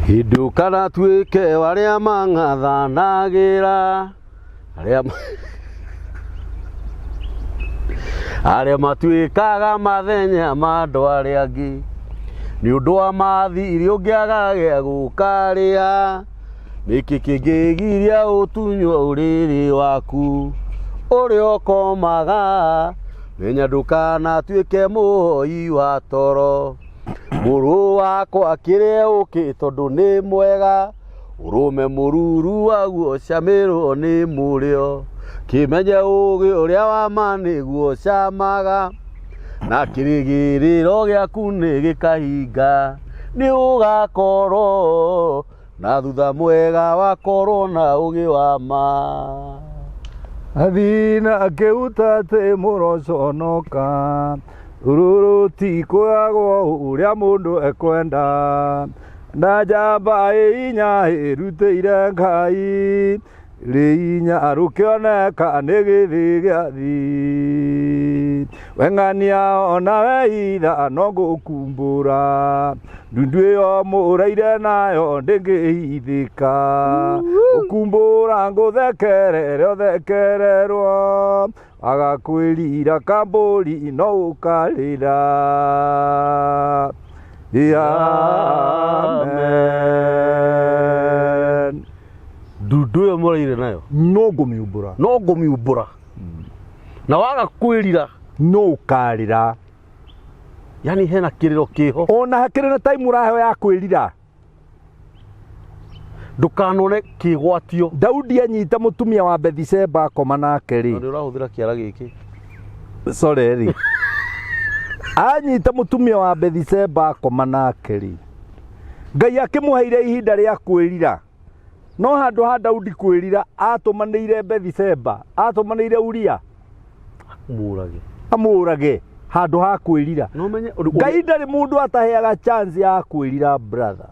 Hĩndĩ ũkanatuĩke arĩa mang'athanagĩra arĩa arĩa matuĩkaga mathenya ma andũ arĩa angĩ nĩ ũndũ wa mathirĩ ũngĩaga gĩa gũkarĩa nĩkĩ kĩngĩgiria ũtunywo ũrĩrĩ waku ũrĩa ũkomaga menya ndũkanatuĩke mũhoi wa toro. Mũrũ wakwa kĩrĩa ũkĩ tondũ nĩ mwega, ũrũme mũruru waguo camĩrwo nĩ mũrĩo. Kĩmenye ũgĩ ũrĩa wa ma nĩguo camaga, na kĩrĩgĩrĩro gĩaku nĩ gĩkahinga. Nĩ ũgakorwo na thutha mwega wakorwo na ũgĩ wa ma. Athina akĩuta atĩ mũroconoka rũrũ ti kwagwo ũrĩa mũndũ ekwenda na njamba ĩ inya ĩrutĩire Ngai rĩ inya rũkĩoneka nĩ gĩthĩ gĩathi weng'ania ona we itha no ngũkumbũra ndundu ĩyo mũraire nayo ndĩngĩhithĩka ũkumbũra ngũthekerere ũthekererwo agakwĩrira kambũri no ũkarĩra. Amen. Ndundu ĩyo mũraire nayo no ngũmiumbũra no ngũmiumbũra na waga kwĩrira no ũkarĩra. Yani hena kĩrĩro kĩho. Ona hakĩrĩ na time ũraheo ya kwĩrira. Ndũkanone kĩgwatio. Daudi anyita mũtumia wa Bethisheba akoma nake rĩ. Nĩ ũrahũthĩra kĩara gĩkĩ. Sorry rĩ, anyita mũtumia wa Bethisheba akoma nake rĩ, Ngai akĩmũheire ihinda rĩa kwĩrira, no handũ ha Daudi kwĩrira atũmanĩire Bethisheba, atũmanĩire Uria mũrage amũrage handũ ha kwĩrira. No menye ũndũ. Ngai ndarĩ mũndũ ataheaga chance ya kwĩrira, brother,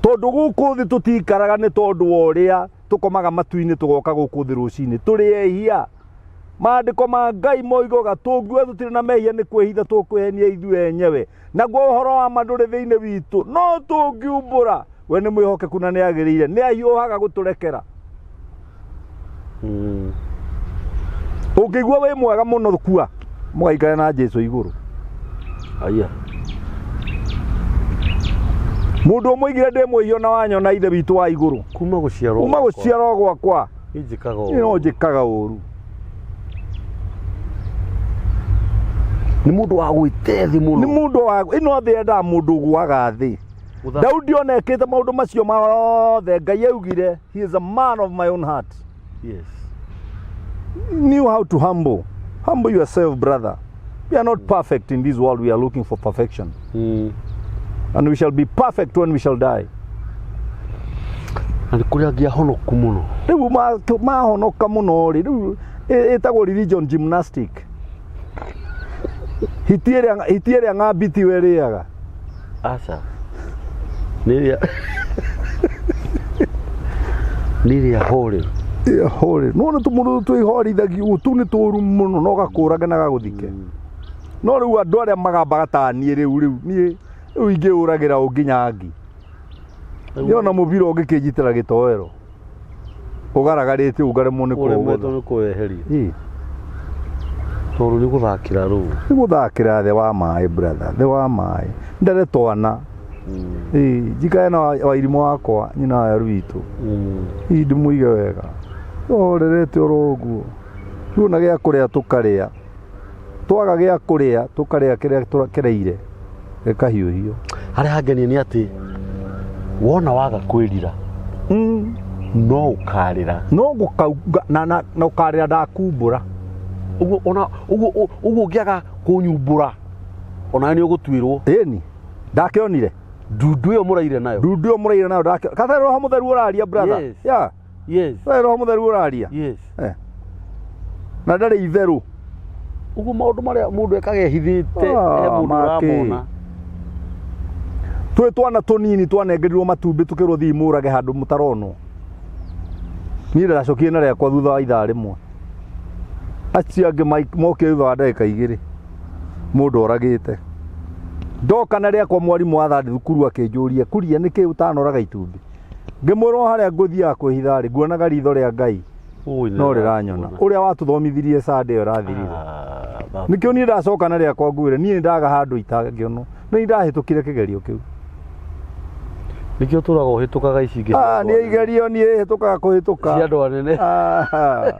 tondũ gũkũ thĩ tũtikaraga nĩ tondũ wa ũrĩa tũkomaga matu-inĩ tũgoka gũkũ thĩ rũcinĩ tũrĩ ehia. Maandĩko ma Ngai moigoga tũngiuga tũtirĩ na mehia nĩ kwĩhitha tũkwĩhenia ithuĩ enyewe, naguo ũhoro wa ma ndũrĩ thĩinĩ witũ. No tũngiumbũra, we nĩ mwĩhokeku na nĩ agĩrĩire, nĩ ahiũhaga gũtũrekera. Ũngĩigua wĩ mwega mũno, kua mũgaikare na Jesu igũrũ. Aya. Mũndũ ũmwe oigire ndĩ mwĩhia na wanyona ithe witũ wa igũrũ. Kuma gũciarwo kuma gwakwa, gũciarwo gwakwa niĩ njĩkaga niĩ no ũũru. Njĩkaga ũru. Nĩ mũndũ wa gwĩte thĩ mũno. Nĩ mũndũ wa ĩno thĩ yendaga mũndũ ũgũaga thĩ. Daudi ona ekĩte maũndũ macio mothe, Ngai augire, "He is a man of my own heart." Knew how to humble yourself, brother. We are not perfect in this world. We are looking for perfection and we shall be perfect when we shall die. Na nĩ kũrĩ angĩ ahonoku mũno. Rĩu mahonoka mũno rĩ, rĩu ĩtagwo religion gymnastic. Hiti ĩrĩa ng'ambiti we ĩrĩaga. Aca, nĩ ĩrĩa horeru. Hore no nĩ tũmũndũ twĩhorithagia tũu nĩ tũru mũno, no gakũrage na gagũthike. No rĩu andũ arĩa magambaga ta niĩ, rĩu niĩ rĩu ingĩũragĩra ũ nginya ngi yona mũbira ũngĩkĩnjitĩra gĩtoero ũgaragarĩte ũngaremwo nĩ ũremetwo kũũgũtha. Nĩ kũweheria. Ĩ. Tondũ nĩ gũthakĩra rũũ. Nĩ gũthakĩra thĩ wa maĩ, brother, thĩ wa maĩ ndere twana. Ĩ, njikare na wairimũ wakwa nyina wa rwitũ. Ĩ, ndĩmũige wega horerete oro ũguo. Tuona gĩa kũrĩa tũkarĩa, twaga gĩa kũrĩa tũkarĩa kĩrĩa kĩreire gĩkahiũhio. Harĩa hangenia nĩ atĩ wona waga kwĩrira no ũkarĩra. No ngũkauga na ũkarĩra ndakumbũra. Ũguo ona ũguo ũguo ũngĩaga kũnyumbũra onawe nĩ ũgũtuĩrwo. Ĩni ndakĩonire. Ndundu ĩyo mũraire nayo. Ndundu ĩyo mũraire nayo ndakĩo katarĩ Roho Mũtheru ũraria, brother. Yeah. Katarĩ Roho Mũtheru ũraria. Na ndarĩ itherũ. Ũguo maũndũ marĩa mũndũ ekaga ehithĩte he Ah, mũndũ make. ũramona. Twĩ twana tũnini twanengerirwo matumbĩ tũkĩrwo thiĩ mũrage handũ mũtaronwo. Niĩ ndacokire na rĩakwa thutha wa ithaa rĩmwe, acio angĩ mokire thutha wa ndagĩka 2 mũndũ oragĩte. Ndoka na rĩakwa mwarimũ wa thandi thukuru akĩnjũria kuria nĩkĩ ũtanoraga itumbĩ. Ngĩmwĩra o harĩa ngũthiaga kwĩhitha rĩ nguonaga ritho rĩa Ngai no rĩranyona. Ũrĩa watũthomithirie Sunday ĩyo ĩrathirire. Nĩkĩo niĩ ndacoka na rĩakwa ngwĩre niĩ nĩndaga handũ itangĩonwo. Nĩ ndahĩtũkire kĩgerio kĩu. Nĩkĩo tũraga ũhĩtũkaga ici ingĩ. Ah, niĩ igerio niĩ hĩtũkaga kũhĩtũka. Cia andũ anene. Ah,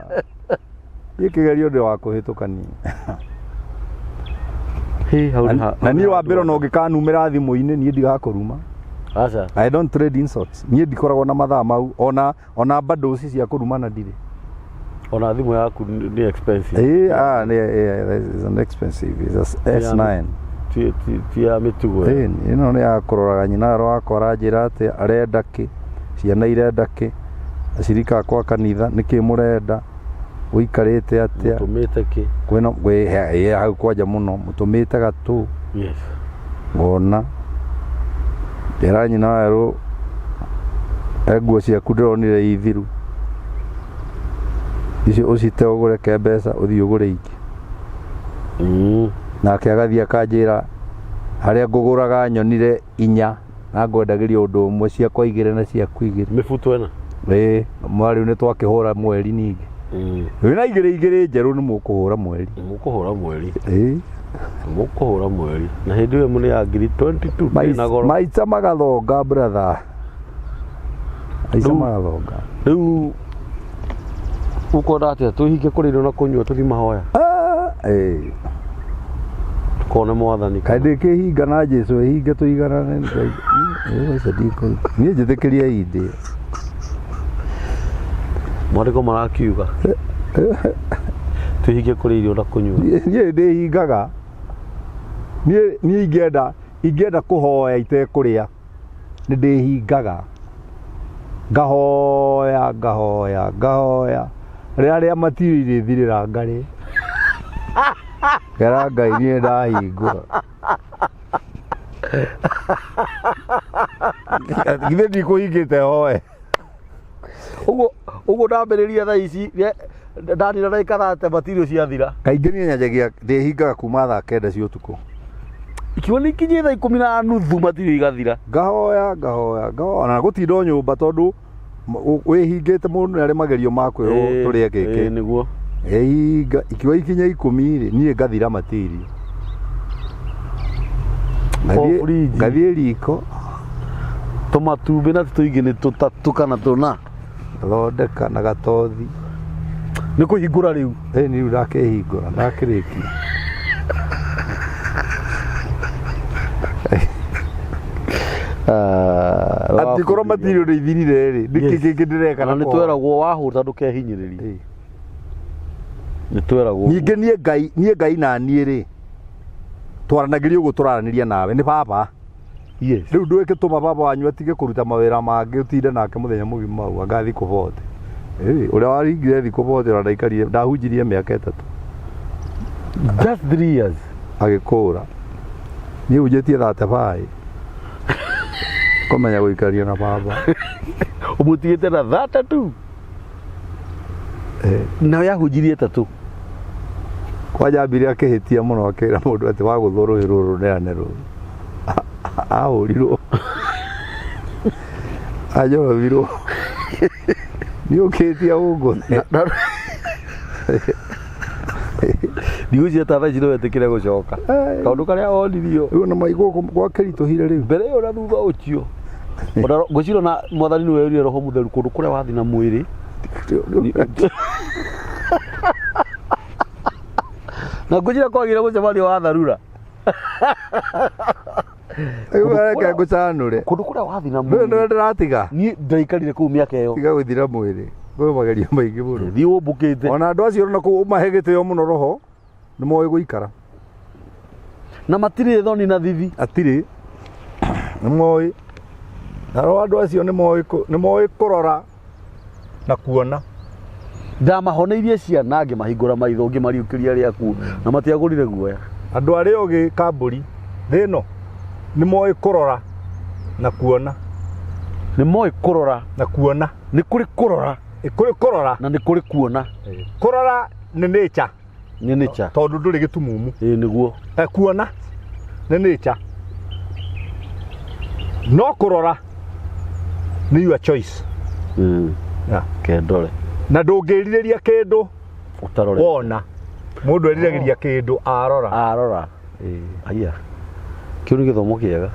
niĩ kĩgerio ndĩ wa kũhĩtũka niĩ. Hĩ, hau nĩ Na niĩ wa mbere ona ũngĩkanumĩra thimũ-inĩ niĩ ndigakũruma. Aca. I don't trade insults. Niĩ ndikoragwo na mathaa mau ona ona bundles cia kũrumana ndirĩ. Ona thimũ yaku nĩ expensive. Ĩĩ, ah, nĩ it's an expensive. It's a S9. Ti ya mĩtugo. Ĩĩ, ĩno nĩ ya kũroraga nyina wakwa aranjĩra atĩ arenda kĩ, ciana irenda kĩ, acirika akwa kanitha nĩkĩ mũrenda, ũikarĩte atĩa, Tũmĩte kĩ. kwĩna kwĩ hau kwanja mũno mũtũmĩte gatũ Yes. ngona ndĩra nyina werũ he nguo ciaku ndĩronire ithiru icio ũcite ũgũre ke mbeca ũthiĩ ũgũre ingĩ. Nake agathiĩ akanjĩra harĩa ngũgũraga nyonire inya na ngwendagĩria ũndũ ũmwe ciakwa igĩrĩ na ciaku igĩrĩ. Mĩbuto ĩna. Ĩĩ mwarĩu nĩ twakĩhũra mweri ningĩ. Wĩna igĩrĩ igĩrĩ njerũ nĩ mũkũhũra mweri. Mũkũhũra mweri. Ĩĩ. Mũkũhũra mweri. Na hĩndĩ ĩyo nĩ ya ngiri 22 na goro. Maica magathonga brother. Maica magathonga. Rĩu ũkona atĩa twĩhinge kũrĩa irio na kũnyua tũthiĩ mahoya? Ĩĩ. Tukone mwathani. Kaĩ ndĩkĩhinga na Jesũ ĩhinge tũiganane Ngai. Niĩ njĩtĩkĩria indĩ. Mwandĩko marakiuga. Twĩhinge kũrĩa irio na kũnyua. Niĩ ndĩhingaga. Niĩ ingĩenda kũhoya itekũrĩa nĩ ndĩhingaga. Ngahoya ngahoya ngahoya. Rĩrĩa rĩa matiri rĩthirĩra ngarĩ. Ngera Ngai niĩ ndahingũra. Githĩ ndikũhingĩte hoe. Ũguo ndambĩrĩria thaa ici ndanina ndagĩka thate matirio ciathira. Kaingĩ niĩ nyanjagia ndĩhingaga kuma thaa 9 cia ũtukũ. Ikiuga nĩ ikinyie thaa 10:30 matirio igathira. Ngahoya ngahoya ngahoya na gũtinda o nyũmba tondũ wĩhingĩte mũndũ nĩ arĩ magerio ma kwĩrwo tũrĩe gĩkĩ. Nĩguo. Ĩhinga ikiuga ikinya 10 rĩ niĩ ngathira matirio. Ngathiĩ riko tũmatumbĩ na tũingĩ nĩ tũtatũ kana tũna. Thondeka na gatothi. Nĩ kũhingũra rĩu. Ĩĩ nĩ rĩu ndakĩhingũra ndakĩrĩkia. Angĩkorwo matirio nĩ ithirire rĩ nĩkĩ kĩngĩ ndĩreka na nĩ tweragwo wahũta ndũkehinyĩrĩrie. Nĩ tweragwo. Ningĩ niĩ Ngai na niĩ rĩ twaranagĩria ũguo tũraranĩria nawe nĩ baba. Yes. Rĩu ndũgĩtũma baba wanyu atige kũruta mawĩra mangĩ ũtinde nake mũthenya mũgima hau anga thikũ 40. Ĩĩ ũrĩa waringire thikũ 40 ona ndaikarire ndahunjirie mĩaka 3. Just 3 years. Agĩkũra. Niĩ hunjĩtie 35. Kũmenya gũikaria na baba. Ũmũtigĩte na 32. Nawe yahunjirie 3. Kwanja ambire akĩhĩtia mũno akĩra mũndũ atĩ wagũthwo rũhĩ rũrũ neane rũrũ. Ahũrirwo. Anjorovirwo. Nĩ ũkĩtie ũngũthe. Ndigũciria ta thaa ici no wetĩkĩre gũcoka. Kaũndũ karĩa onirio. Rĩu ona maigũ gwakĩritũhire rĩu. Mbere ĩyo na thutha ũcio. Ona ngwĩciria ona mwathani nĩwe werire roho mũtheru kũndũ kũrĩa wathiĩ na mwĩrĩ. Na ngwĩciria kwagĩrĩire gũcemanio wa tharura. Rĩu reke ngũcanũre. Kũndũ kũrĩa wathiĩ na Rĩu mwĩrĩ. nĩwe ndĩratiga. Niĩ ndaikarire kũu mĩaka ĩyo. Tiga gũthira mwĩrĩ. Kwĩ magerio maingĩ mũno. Thiĩ ũmbũkĩte. Ona andũ acio ona kũu ũmahe gĩtĩo mũno roho nĩ moĩ gũikara. Na matirĩ thoni na thithi. Atirĩ. Nĩ moĩ. Na roho andũ acio nĩ moĩ kũrora na kuona. Ndamahoneirie ciana ngĩmahingũra maitho ngĩmariũkĩria rĩaku na matiagũrire guoya. Andũ arĩa ogĩ kambũri thĩ ĩno nĩ moĩ kũrora na kuona. Nĩ moĩ kũrora na kuona. Nĩ kũrĩ kũrora. Kũrĩ kũrora na nĩ kũrĩ kuona. Kũrora nĩ nature. Nĩ nature. Tondũ ndũrĩ gĩtumumu. Ĩĩ nĩguo. Kuona nĩ nature. No kũrora nĩ your choice. Yeah. Kendore. Na ndũngĩrirĩria kĩndũ Ũtarore. wona. Mũndũ eriragĩria kĩndũ arora. Arora. Aya. Kĩu nĩ gĩthomo kĩega.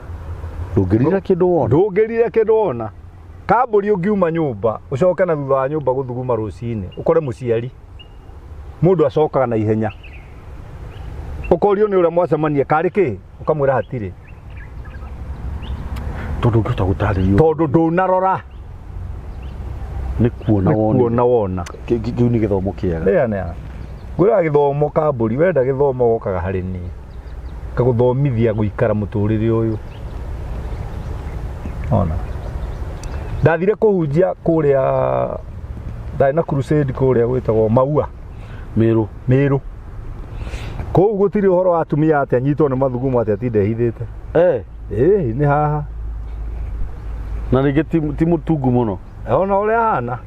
Ndũngĩrira kĩndũ wona. Ndũngĩrirĩria kĩndũ wona. Kambũri ũngiuma nyũmba ũcoke na thutha wa nyũmba gũthuguma rũcinĩ ũkore mũciari. Mũndũ acokaga na ihenya. Ũkorio nĩ ũrĩa mwacemania karĩ kĩ? Ũkamwĩra hatirĩ. Tondũ ũngĩhota gũtarĩrio. Tondũ ndũnarora. Nĩ kuona Nĩ wona. kuona wona. Kĩu nĩ gĩthomo kĩega. Nĩa nĩa. Ngwĩraga gĩthomo kambũri, wenda gĩthomo wokaga harĩ niĩ. Ngagũthomithia gũikara mũtũrĩre ũyũ. Ona. Ndathire kũhunjia kũrĩa, ndarĩ na crusade kũrĩa gwĩtagwo Maua. Mĩrũ. Mĩrũ. Kũu gũtirĩ ũhoro wa atumia atĩ anyitwo nĩ mathugumo atĩ atinde ehithĩte. Ĩĩ nĩ haha. Na rĩngĩ ti mũtungu mũno. Ona ũrĩa ahana.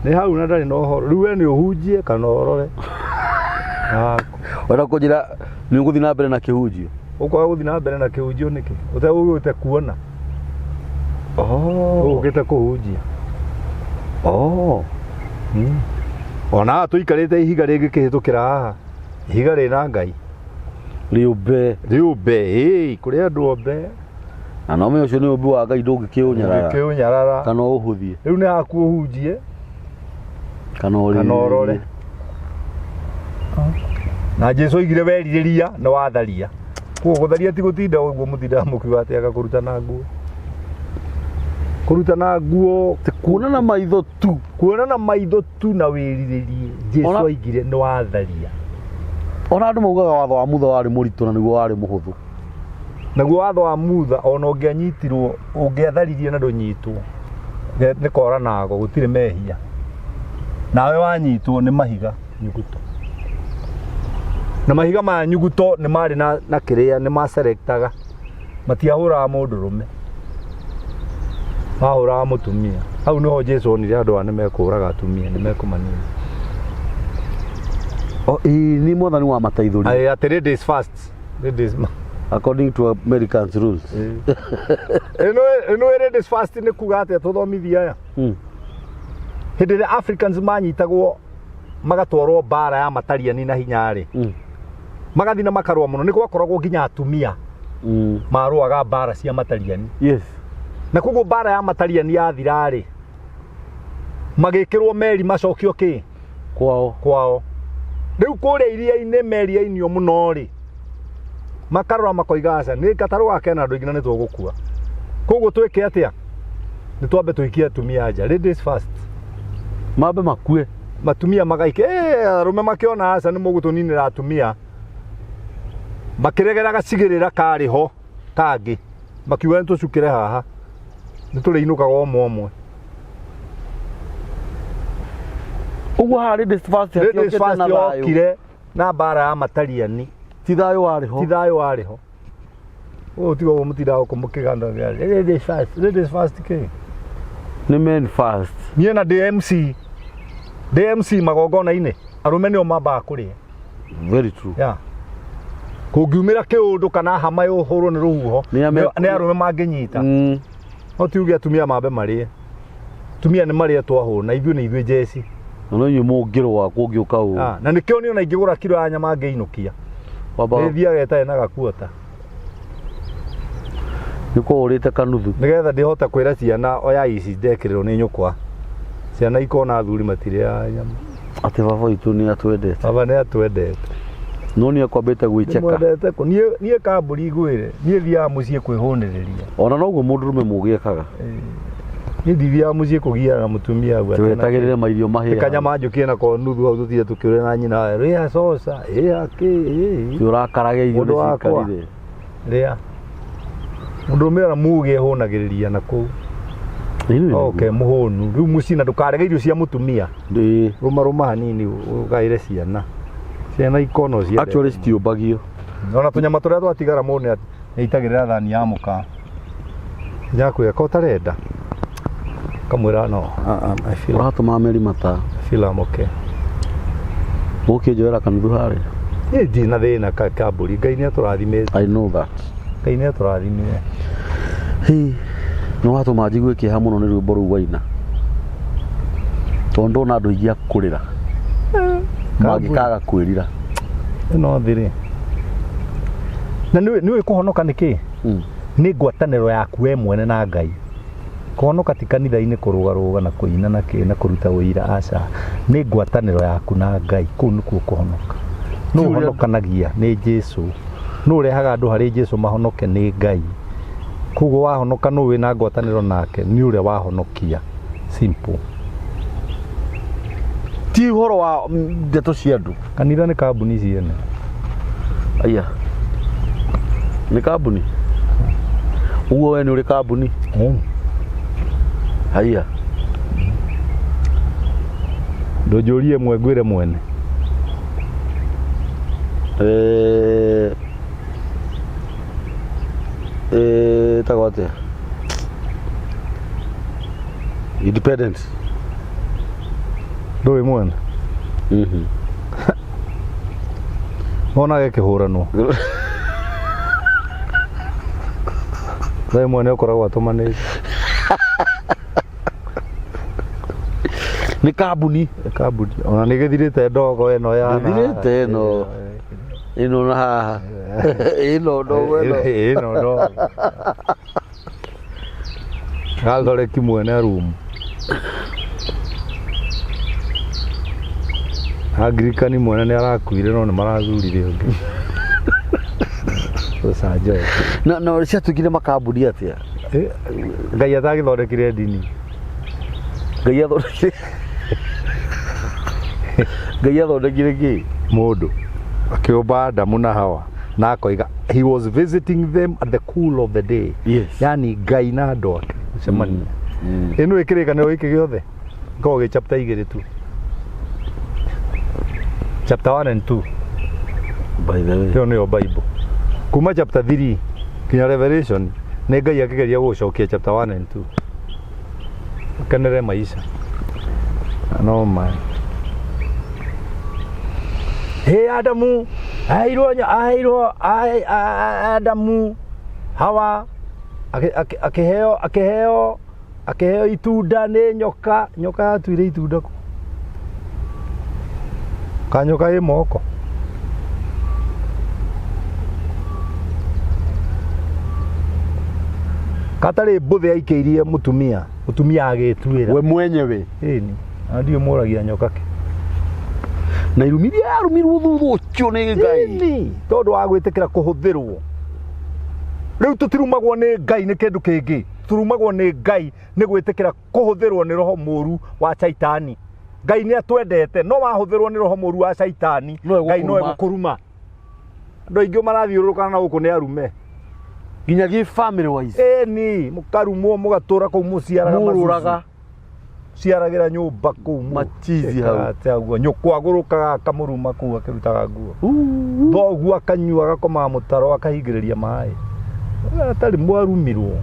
Nĩ hau na ndarĩ na ũhoro. Rĩu we nĩ ũhunjie kana ũrore. Haku. Wenda kũnjĩra nĩ ũgũthiĩ na mbere na kĩhunjio? Ũkwaga gũthiĩ na mbere na kĩhunjio nĩkĩ? Ũtegũgĩte kuona. Ũgũkĩte kũhunjia. Ona haha tũikarĩte ihiga rĩngĩkĩhĩtũkĩra haha. Ihiga rĩna Ngai. Rĩũmbe. Rĩũmbe, ĩĩ, kũrĩ andũ ombe. Na no ũmenye ũcio nĩ ũmbi wa Ngai ndũngĩkĩũnyarara. Ndũngĩkĩũnyarara. Kana ũhũthie. Rĩu nĩ haku ũhunjie. Kana ũrĩrĩrie. Kana ũrore. Na Jesu oigire werirĩria nĩ watharia. Koguo gũtharia ti gũtinda ũguo mũtindaga mũkiuga atĩ anga kũrutana nguo. Kũrutana nguo ti kuona na maitho tu. Kuona na maitho tu na wĩrirĩrie. Jesu oigire nĩ watharia. Ona andũ maugaga watho wa Mutha warĩ mũritũ na nĩguo warĩ mũhũthũ. Naguo watho wa Mutha ona ũngĩanyitirwo, ũngĩatharirie na ndũnyitwo, nĩ kora nago, gũtirĩ mehia. Nawe wanyitwo nĩ mahiga nyuguto. Na mahiga ma nyuguto nĩ marĩ na kĩrĩa, nĩ maselectaga. Matiahũraga mũndũrũme. Mahũraga mũtumia. Hau nĩho Jesu onire andũ aya nĩ mekũraga atumia, nĩ mekũmanina. O, ĩĩ, nĩ mwathani wa mateithũri. Aĩ, atĩ ladies first. Ladies According to Americans rules. Ĩno ladies first nĩ kuga atĩa tũthomithia aya? Hĩndĩ ĩrĩa Africans manyitagwo magatwarwo mbara ya matariani na hinya rĩ, magathiĩ na makarũa mũno, nĩ gwakoragwo nginya atumia marũaga mbara cia matariani. Na koguo mbara ya matariani yathira rĩ, magĩkĩrwo meri macokio kĩ? Kwao. Kwao. Rĩu kũrĩa iria-inĩ meri yainio mũno rĩ, makarora makoiga aca, nĩ gatarũ gaka kena andũ aingĩ na nĩ tũgũkua. Koguo twĩke atĩa? Nĩ twambe tũikie atumia nja. Ladies first. Mambe makue. Matumia magaike, arũme makĩona aca nĩ mũgũtũninĩra atumia. Makĩregera gacigĩrĩra karĩ ho kangĩ. Makiuga nĩ tũcukĩre haha. Nĩ tũrĩinũkaga ũmwe ũmwe. Ũguo haha ladies first Ladies hatiokĩte first na thayũ. yokire na mbara ya matariani. Ti thayũ warĩ ho. Ti thayũ warĩ ho. Ũyũ tiga ũguo mũtindaga gũkũ mũkĩganda. Ladies first, ladies first kĩ? Nĩ men first. Niĩ na ndĩ MC. Ndĩ MC magongona-inĩ. Arũme nĩo mambaga kũrĩa. Very true. Yeah. Kũngiumĩra kĩũndũ kana hama ĩhũrwo nĩ rũhuho, nĩ arũme mangĩnyita. No ti uge atumia mambe marĩe. Atumia nĩ marĩe twahũna, ithuĩ nĩ ithuĩ njeci. Na no inyuĩ mũngĩrũa kũngĩũka ũũ. Na nĩkĩo niĩ ona ingĩgũra kiro ya nyama ngĩinũkia. Nĩ thiaga ĩtarĩ na gakuota. Nĩ kũhũrĩte kanuthu. Nĩgetha ndĩhote kwĩra ciana oya ici ndekĩrĩrwo nĩ nyũkwa. Ciana ikona athuri matirĩaga nyama. Atĩ baba witũ nĩ atwendete. Baba nĩ atwendete. No nĩ akwambĩte gwĩcheka. Nĩmwendete kũ? Niĩ kambũri ngwĩre, niĩ thiaga mũciĩ kwĩhũnĩrĩria. Ona noguo mũndũrũme mũũgĩ ekaga. Niĩ ndithiaga mũciĩ kũgiana na mũtumia hau atĩ Twetagĩrĩre mairio mahĩe. Kanyama njũkie nako nuthu hau tũtinde tũkĩũrĩra na nyina, rĩa coca, rĩa kĩ, ĩ. Ti ũrakarage irio Mũndũ wakwa. nĩcikarire. Rĩa. Mũndũrũme ona mũũgĩ ehũnagĩrĩria na kũu. Okay, mũhũnu. Rĩu mũciĩ na ndũkarege irio cia mũtumia. Rũma rũma hanini ũgaĩre ciana. Ciana ikona ũciendete. Actually citiũmbagio. Ona tũnyama tũrĩa twatigara mũndũ nĩ aitagĩrĩra thani ya mũka. Nyakwĩra ko ũtarenda. Kamwĩra no. I feel Ũratũma meri mata. I feel I'm okay. Mũkĩnjoera kanuthu harĩa. Niĩ ndirĩ na thĩna kambũri. Ngai nĩ atũrathimĩte. I know that. Ngai nĩ atũrathimire. Hĩ, nĩ watũma njigue kĩeha mũno nĩ rwĩmbo rũu waina, tondũ ndona andũ aingĩ a kũrĩra mangĩkaga kwĩrira. Ĩno thĩ rĩ, na nĩũĩ kũhonoka nĩ kĩ? Nĩ ngwatanĩro yaku we mwene na Ngai. Kũhonoka ti kanitha-inĩ kũrũgarũga na kũina na kĩ na kũruta ũira, aca. Nĩ ngwatanĩro yaku na Ngai, kũu nĩkuo kũhonoka. Nũ ũhonokanagia? Nĩ Jesu. Nũ ũrehaga andũ harĩ Jesu mahonoke? Nĩ Ngai. Koguo wahonoka nũ wĩna ngwatanĩro nake? Nĩ ũrĩa wahonokia. Simple. Ti ũhoro wa ndeto cia andũ. Kanitha nĩ kambuni ciene. Aya, nĩ kambuni ũguo we nĩ ũrĩ kambuni? Haiya. Ndũnjũrie mwe ngwĩre mwene. Ĩtagwo atĩa? Independent. Ndũĩ mwene? Wonaga ĩkĩhũranwo. Thaa mwene ũkoragwo atũmanĩte. Nĩ kambuni. Kambuni. Ona nĩ gĩthirĩte ndogo ĩno ya. Gĩthirĩte ĩno. Ĩno na haha. Ĩno ndogo ĩno. Ĩno ndogo. Gathoreki mwene room. Angirikani mwene nĩ arakuire no nĩ marathurire ũngĩ. Gũcanjũra. Na ciatuĩkire makambuni atĩa? Ngai atagĩthondekire ndini. Ngai athondekire, Ngai athondekire kĩ? Mũndũ akĩũmba Adamu na Hawa na akoiga he was visiting them at the cool of the day. Yani Ngai na andũ ake gũcemania. Ĩno ĩkĩrĩkanĩro gĩkĩ gĩothe gĩkoragwo gĩ chapter igĩrĩ tu, chapter 1 and 2. By the way, ĩyo nĩyo Bible kuma chapter 3 nginya Revelation. Nĩ Ngai akĩgeria gũcokia chapter 1 and 2 ũkenere maisha. No ma hĩ Adamu aheirwo aheirwo Adamu Hawa akĩheo akĩheo akĩheo itunda nĩ nyoka. Nyoka yatuire itunda kũ? Kanyoka ĩ moko. Katarĩ mbũthĩ aikĩirie mũtumia, mũtumia agĩtuĩra we mwenyewe. Ĩni na ndiũ mũragia nyoka kĩ. Na irumi iria yarumirwo thutha ũcio nĩ Ngai. Ĩni tondũ wa gwĩtĩkĩra kũhũthĩrwo. Rĩu tũtirumagwo nĩ Ngai nĩ kĩndũ kĩngĩ, turumagwo nĩ Ngai nĩ gwĩtĩkĩra kũhũthĩrwo nĩ roho mũru wa Caitani. Ngai nĩ atwendete, no wahũthĩrwo nĩ roho mũru wa Caitani, No Ngai no egũkũruma. egũkũruma. Andũ aingĩ marathiũrũrũkana na gũkũ nĩ arume. Nginya gĩ family wise. Ĩni mũkarumwo mũgatũra kũu mũciaraga mũrũraga. Ciaragĩra nyũmba kũu Machizi hau. Atĩa ũguo nyũkwa agũrũkaga akamũruma kũu akĩrutaga nguo. Thoguo akanyua agakomaga mũtaro akahingĩrĩria maĩ. Atarĩ mwarumirwo.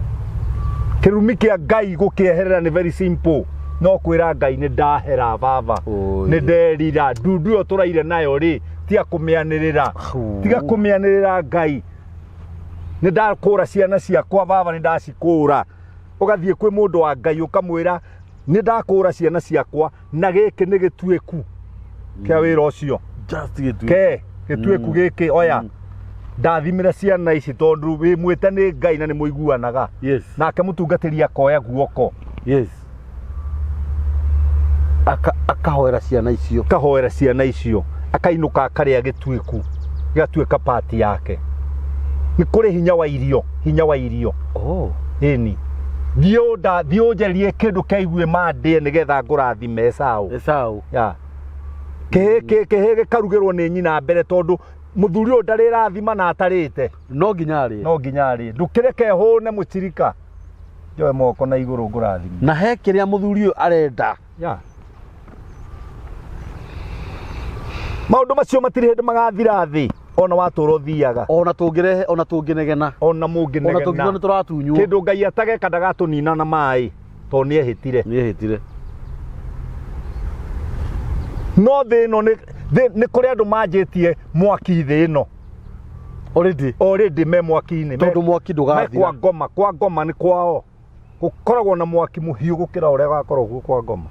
Kĩrumi kĩa Ngai gũkĩeherera nĩ very simple. No kwĩra Ngai nĩ ndahera baba. Oi. Nĩ nderira. Ndundu ĩyo tũraire nayo rĩ tiga kũmĩanĩrĩra. Tiga kũmĩanĩrĩra Ngai. Nĩ ndakũra ciana ciakwa baba, nĩ ndacikũra. Ũgathiĩ kwĩ mũndũ wa Ngai ũkamwĩra nĩ ndakũra ciana ciakwa na gĩkĩ nĩ gĩtuĩku kĩa wĩra ũcio. Just gĩtuĩku. Ke gĩtuĩku gĩkĩ oya ndathimĩra ciana ici tondũ wĩ mwĩte nĩ Ngai na nĩ mũiguanaga. Nake mũtungatĩri akoya guoko. Akahoera ciana icio. Akahoera ciana icio, akainũka akarĩa gĩtuĩku gĩgatuĩka pati yake. Nĩ kũrĩ hinya wa irio, hinya wa irio. Ĩni thiĩ ũnjarie kĩndũ kĩa igue mandĩe nĩgetha ngũrathime Esau. Esau. Ya. Kĩhĩ gĩkarugĩrwo nĩ nyina mbere tondũ mũthuri ũyũ ndarĩrathima na atarĩte. No nginya arĩe. No nginya arĩe. Ndũkĩreke hũne mũchirika. Njoe moko na igũrũ ngũrathime. Na he kĩrĩa mũthuri ũyũ arenda. Ya. Maũndũ macio matirĩ hĩndĩ magathira thĩ ona watũra ũthiaga. Ona tũngĩrehe, ona tũngĩnegena. Ona mũngĩnegena. Ona tũngiuga nĩ tũratunywo. Kĩndũ Ngai atageka ndagatũnina na maĩ tondũ nĩ ehĩtire. Nĩ ehĩtire. No thĩ ĩno nĩ kũrĩ andũ manjĩtie mwaki thĩ ĩno. Already. Already me mwaki-inĩ. Tondũ mwaki Me ndũgathira. kwa ngoma, kwa ngoma nĩ kwao. Gũkoragwo na mwaki mũhiũ gũkĩra ũrĩa gakoragwo kuo kwa ngoma.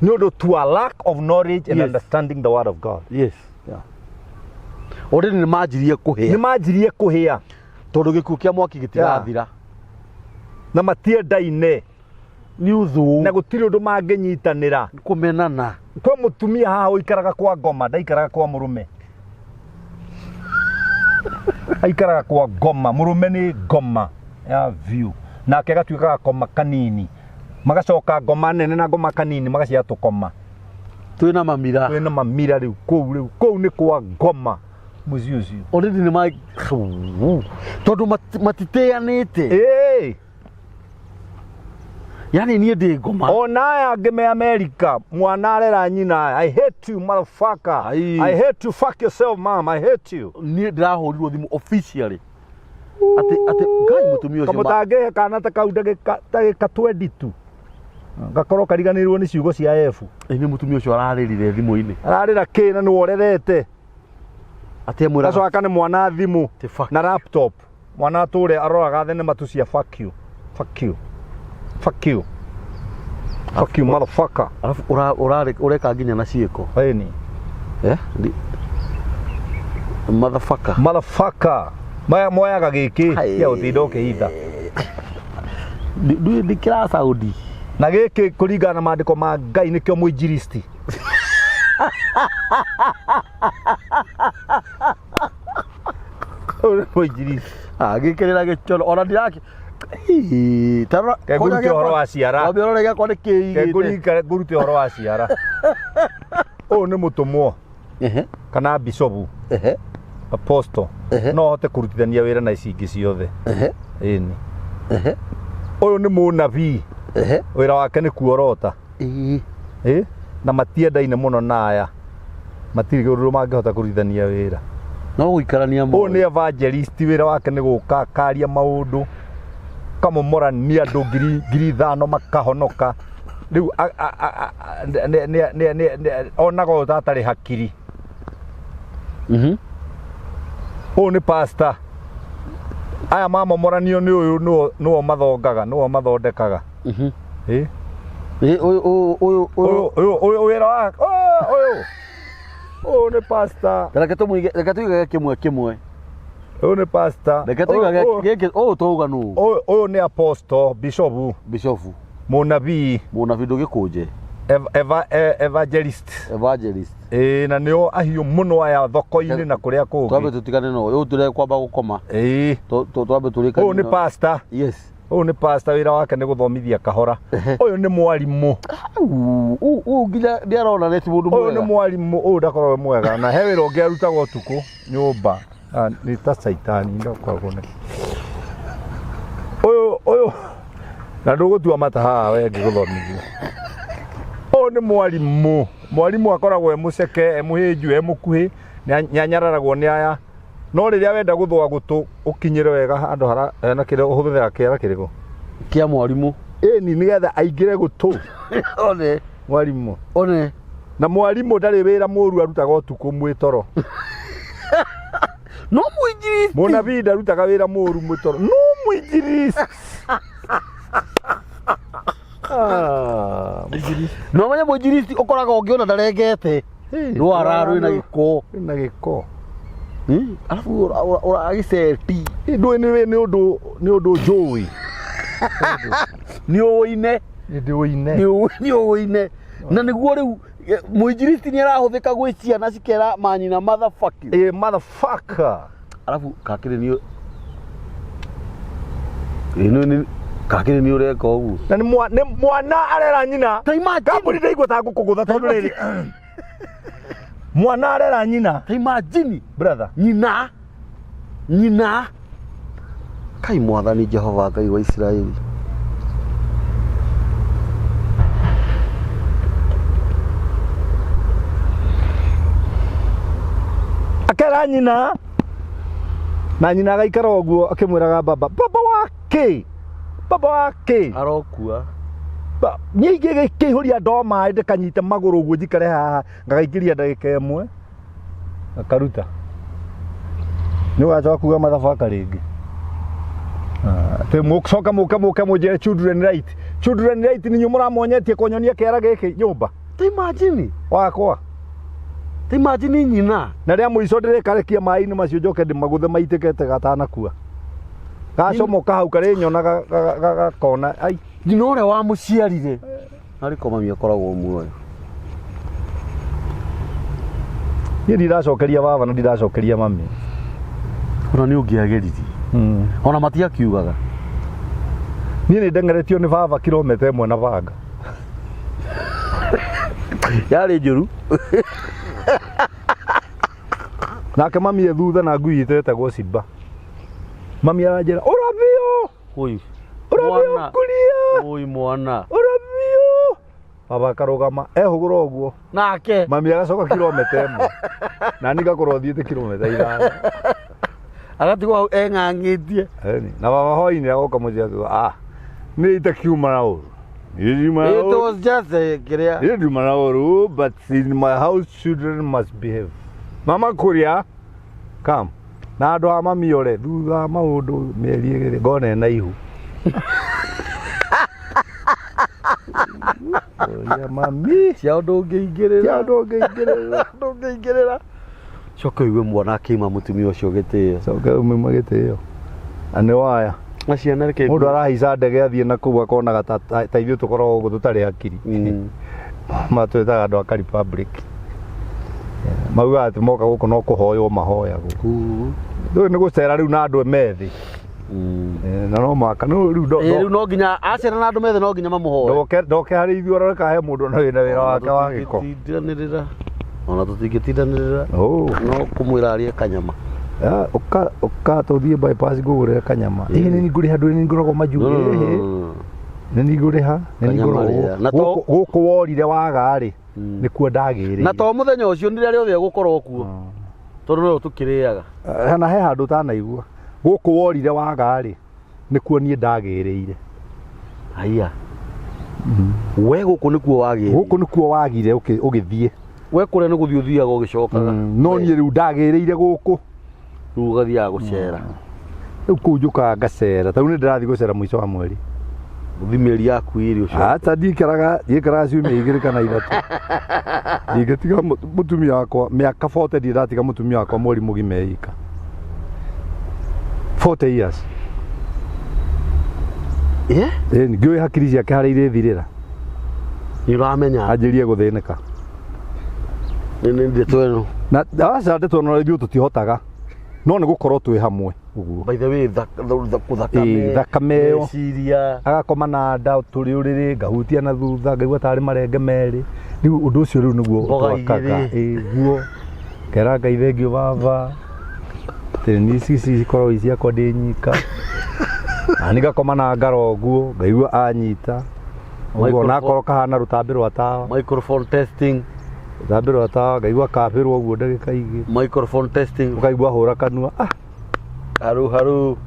Nĩ ũndũ to a lack of knowledge and Yes. understanding the word of God. Yes. Yeah. Already nĩ manjirie Nĩ kũhĩa. manjirie kũhĩa Tondũ gĩkuũ kĩa mwaki gĩtigathira. na matiendaine Nĩ ũthũ. na gũtirĩ ũndũ mangĩnyitanĩra. Kũmenana. Kwĩ mũtumia haha ũikaraga kwa ngoma, ndaikaraga kwa mũrũme. Aikaraga kwa ngoma, mũrũme nĩ ngoma ya view. Nake agatuĩka gakoma kanini. Magacoka ngoma nene na ngoma kanini magaciara tũkoma. Twĩna mamira. Twĩna mamira rĩu kũu rĩu kũu nĩ kwa ngoma mũciĩ ũcio. Already nĩ ma tondũ matitĩanĩte. Ĩĩ. Yani niĩ ndĩ ngoma. Ona aya angĩ me America, mwana arera nyina, I hate you motherfucker. Ai. I hate you, fuck yourself mom, I hate you. Niĩ ndĩrahũrirwo thimũ officially. Atĩ atĩ Ngai mũtumia ũcio. Kamũtangĩhe kana ta kau ndagĩka 20 tu. Gakorwo kariganĩirwo nĩ ciugo cia F. Nĩ mũtumia ũcio ararĩrire thimũ-inĩ. Ararĩra kĩ na nĩ worerete. Atĩ amwĩraga Gacoka nĩ mwana thimũ Atĩ fuck. na laptop. Mwana atũre aroraga thenema tu cia fuck you. Fuck you. Fuck you. Fuck you motherfucker. Alafu ũreka nginya na ciĩko. Ĩni. Eh? Motherfucker. Motherfucker. Maya moyaga gĩkĩ Hai. gĩa gũtinda ũkĩhitha. Ndikĩra Saudi. Na gĩkĩ kũringana na maandĩko ma Ngai nĩkĩo mũinjilisti. Ũyũ nĩ mũinjilisti. Ah, gĩkĩrĩra gĩcono ona ndiraki. Tarora Ke ngũrute ũhoro wa ciara. Wambe ũrore gĩakwa nĩ Ke kĩigĩte. ngũrute ũhoro wa ciara. Ũyũ nĩ mũtũmwo Ehe. kana bishopu Ehe. apostle. Ehe. No ahote kũrutithania wĩra na ici ingĩ ciothe. Ehe. Ĩni. Ehe. Ũyũ nĩ mũnabii. Ehe. Wĩra wake nĩ kuorota. Ĩĩ. Ĩ? Na matiendaine mũno na aya. Matirĩ ũndũ mangĩhota kũrutithania wĩra. No gũikarania Ũyũ nĩ evangelist wĩra wake nĩ gũka akaria maũndũ kamomorania andũ 5,000 makahonoka. Rĩu onaga ũyũ ta atarĩ hakiri. Mhm. Ũyũ nĩ pastor. Aya mamomoranio nĩ ũyũ nĩo mathongaga, nĩo mathondekaga. Mhm. Ĩ? Ĩ ũyũ ũyũ ũyũ Ũyũ ũyũ ũyũ wĩra wa ũyũ. Ũyũ nĩ pastor. Reke tũmũige, reke tũigage kĩmwe kĩmwe. Ũyũ nĩ pastor. Reke tũigage gĩkĩ ũyũ twauga nũ. Ũyũ nĩ apostle, bishop, Bishofu. mũnabii, Mũnabii ndũgĩkũnje. evangelist. Evangelist. Ĩĩ na nĩo ahiũ mũno aya thoko-inĩ na kũrĩa Twambe kũngĩ. tũtigane no ũyũ tũrekwamba gũkoma. Ĩĩ. Twambe tũrĩkanie. Ũyũ nĩ pastor. Yes. Ũyũ nĩ pastor wĩra wake nĩ gũthomithia kahora. Ũyũ nĩ mwarimũ. Ũyũ nginya nĩarona nĩ ti mũndũ Ũyũ nĩ mwega. mwarimũ, ũyũ ndakoragwo e mwega na he wĩra ũngĩ arutaga ũtukũ nyũmba. Nĩ ta caitani ndakoragwo nĩ. Ũyũ ũyũ na ndũgũtua mata haha we ngĩgũthomithia. Ũyũ nĩ mwarimũ. Mwarimũ akoragwo e mũceke, e mũhĩnju, e mũkuhĩ, nĩanyararagwo nĩ aya. No rĩrĩa wenda gũthũa gũtũ ũkinyĩre wega handũ hara hena kĩrĩa ũhũthĩraga kĩara kĩrĩkũ? Kĩa mwarimũ. Ĩni nĩgetha aingĩre gũtũ One. mwarimũ. One. Na mwarimũ ndarĩ wĩra mũru arutaga ũtukũ mwĩtoro. No mũinjilisti. Mũnabii ndarutaga wĩra mũru mwĩtoro. No mũinjilisti. Mũinjilisti. No menye mũinjilisti ũkoraga ũngĩona ndarengete. Rwara rwĩna gĩko. Rwĩna gĩko. Alafu ũragĩceti. Ndũĩ nĩ ũndũ nĩ ũndũ njũĩ. Nĩ ũine. Nĩ ndĩũine. Nĩ ũine. Na nĩguo rĩu mũinjilisti nĩ arahũthĩka gwĩ ciana cikera manyina motherfuck you. Ĩ motherfucker. Alafu kakĩrĩ nĩ ĩno kakĩrĩ nĩ ũreka ũguo. Na nĩ mwana arera nyina. Ta imagine. Kambuni ndaigua ta ngũkũgũtha tondũ rĩrĩ. Mwana arera nyina. Ta imagine. Brother. Nyina. Nyina. Kai mwathani Jehova Ngai wa Isiraeli. Akera nyina. Na nyina agaikara ũguo akĩmwĩraga baba, baba wake. Baba wake. Arokua. Niĩ ingĩkĩihũria ndoo maĩ ndĩkanyite magũrũ ũguo njikare haha ngagaingĩria ndagĩka ĩmwe ngakaruta. Nĩ ũgacoka kuga mathabaka rĩngĩ. Atĩ mũcoka mũke mũke mũnjĩre children right. Children right nĩ inyuĩ mũramonyetie kũnyonia kĩara gĩkĩ nyũmba Ta imagine, wakwa. ta imagine nyina. Na rĩa mũico ndĩrĩkarekia maĩ-inĩ macio njoke ndĩmagũthe maitĩkete gatanakua. Gacomoka hau karĩnyona gakona ai. Nyina ũrĩa wamũciarire. Arĩ ko mami akoragwo muoyo. Niĩ ndiracokeria baba na ndiracokeria mami. Ona nĩ ũngĩageririe. Ona matiakiugaga. Niĩ nĩ ndeng'eretio nĩ baba kilomita 1 na banga. Yarĩ njũru. Nake mami e thutha na ngui itũ ĩtagwo Simba. Mami aranjĩra ũra biũ, Oi. ũra biũ Mwana. kuria, Oi mwana. ũra biũ. Baba akarũgama ehũgũra ũguo. Nake. Mami agacoka kilomita 1. Na niĩ ngakorwo thiĩte kilomita 5. Agatigwo hau eng'ang'ĩtie. Ĩni. Na baba hwainĩ agoka mũciĩ akiuga ah nĩ itakiuma na ũru. Niĩ ndiuma na It ũru. was just a kĩrĩa. Niĩ ndiuma na ũru but in my house children must behave. Mama kuria come. Na andũ a mami ore thutha wa maũndũ mĩeri 2 ngona ena ihu. Ũria mami. Cia ũndũ ũngĩingĩrĩra. Cia ũndũ ũngĩingĩrĩra. Ũndũ ũngĩingĩrĩra. Coka ũigue mwana akĩima mũtumia ũcio gĩtĩo. Coka ũmũima gĩtĩo. Na nĩ waya. Na ciana reke. Mũndũ arahaica ndege athiĩ na kũu akonaga ta ithuĩ tũkoragwo gũkũ tũtarĩ hakiri. Matwĩtaga andũ a ka Republic. Maugaga atĩ moka gũkũ no kũhoywo mahoyagwo. Rĩu nĩ gũcera rĩu na andũ methĩ. Na no mũhaka no rĩu Rĩu no nginya acera na andũ methe no nginya mamũhoe. ndoke harĩ ithuĩ arore kana he mũndũ ona wĩna wĩra wake wa gĩko. Tũtingĩtindanĩrĩra. Ona tũtingĩtindanĩrĩra. Oh. No kũmwĩra arĩe kanyama. Ũka ũka tũthiĩ bypass ngũgũrĩre kanyama. Ĩĩ nĩ ngũrĩha ndũĩ nĩ ngoragwo majuu. Nĩ nĩ ngũrĩha nĩ nĩ Kanyama ngoragwo rĩa. Na gũkũ worire waga rĩ nĩkuo ndagĩrĩire. Na to mũthenya ũcio nĩ rĩrĩa rĩothe egũkorwo kuo. Tondũ no tũkĩrĩaga. Na he handũ ũtanaigua gũkũ worire waga rĩ nĩkuo niĩ ndagĩrĩire. Haiya. We gũkũ nĩkuo wagĩrĩire. Gũkũ nĩkuo wagire ũgĩthiĩ. We kũrĩa nĩ gũthiĩ ũthiaga ũgĩcokaga. No niĩ rĩu ndagĩrĩire gũkũ. Rĩu ũgathiaga gũcera. Rĩu kũu njũkaga ngacera. Ta rĩu nĩ ndĩrathiĩ gũcera mũico wa mweri. Ũthiĩ mĩeri yaku ĩrĩ ũcoke. Acha ndikaraga ciumia 2 kana 3. Ndingĩtiga mũtumia wakwa mĩaka 40 ndirĩ ndatiga mũtumia wakwa mweri mũgima eika. 40 years. Ĩni ngĩũĩ hakiri ciake harĩa irĩthirĩra. Nĩ ũramenya. Anjĩrie gũthĩnĩka. Nĩ ndeto ĩno. Na aca ndeto ĩno ithuĩ tũtihotaga. No nĩ gũkorwo twĩ hamwe ũguo. By the way, thakame. Thakame ĩyo. Meciria. Agakoma na nda tũrĩ ũrĩrĩ ngahutia na thutha ngaigua tarĩ marenge merĩ. Rĩu ũndũ ũcio rĩu nĩguo Mboga twakaga. igĩrĩ. Ĩguo. Ngera Ngai thengiũ baba. Atĩ nĩ ici cikoragwo i ciakwa ndĩ nyika. Na niĩ ngakoma na ngara ũguo ngaigua anyita. Ũguo nakorwo kahana rũtambĩ rwa tawa. Microphone testing. Rũtambĩ rwa tawa ngaigua kabĩrwo ũguo ndagĩka 2. Microphone testing. Ũkaigua hũra kanua. Ah. Haru haru.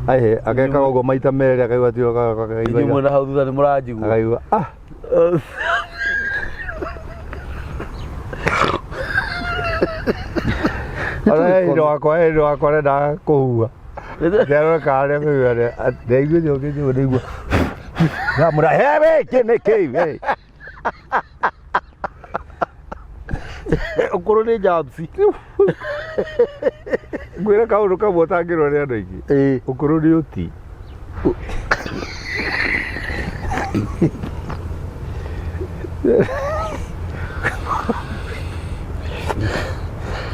Aihe agekaga ũguo maita merĩ akaigua ti Inyuĩ mwĩna hau thutha nĩ mũranjigua. Akaigua ah. Ona hĩndĩ wakwa arendaga kũhuha. Nderora karĩa kũigua ndaiguĩte ũkĩnjigua ndaigua. Ndamwĩra he we kĩ nĩ kĩ we. Ũkũrũ nĩ jams. Ngwĩre kaũndũ kamwe ũtangĩrwo nĩ andũ aingĩ. Ũkũrũ nĩ ũti.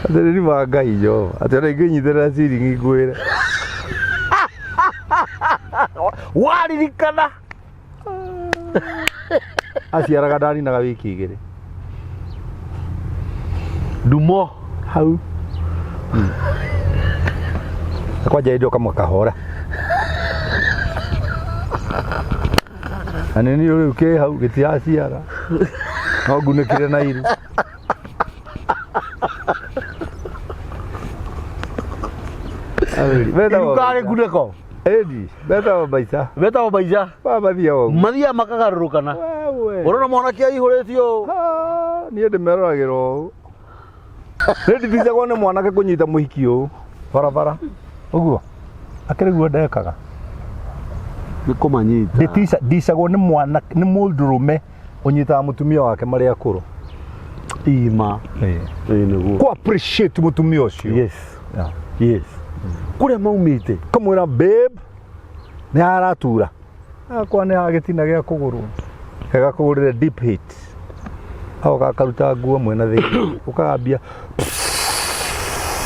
Atĩ nĩ ma Ngai Jehova. Atĩ ona ingĩnyitĩrĩra ciringi ngwĩre. Waririkana. Aciaraga ndaninaga wiki 2. Ndumo. Hau. Kwanja hĩndĩ ĩyo kamwe kahora. Na nĩ niĩ rĩu kĩ hau gĩtiraciara. No ngunĩkire na iru. Iru karĩ ngunĩko. Ĩni, betagwo maica. Betagwo maica. Mathiaga ũguo. Mathiaga makagarũrũkana. Ũrona mwanake aihũrĩtio ũũ. Niĩ ndĩmeroragĩra ũũ. Nĩ nditicagwo nĩ mwanake kũnyita mũhiki ũũ. Barabara ũguo akĩrĩ guo ndekaga. Nĩ kũmanyita. Ndĩtica ndicagwo nĩ mwana nĩ mũndũrũme ũnyitaga mũtumia wake marĩ akũrũ. Ima. Ĩĩ nĩguo. Kũ appreciate mũtumia ũcio. Yes. Yeah. Yes. Kũrĩa maumĩte. Kamwĩra babe nĩ haratura akwa nĩ hagĩtina gĩa kũgũrũ gagakũgũrĩre deep heat agoka akaruta nguo mwena thĩinĩ ũkagambia.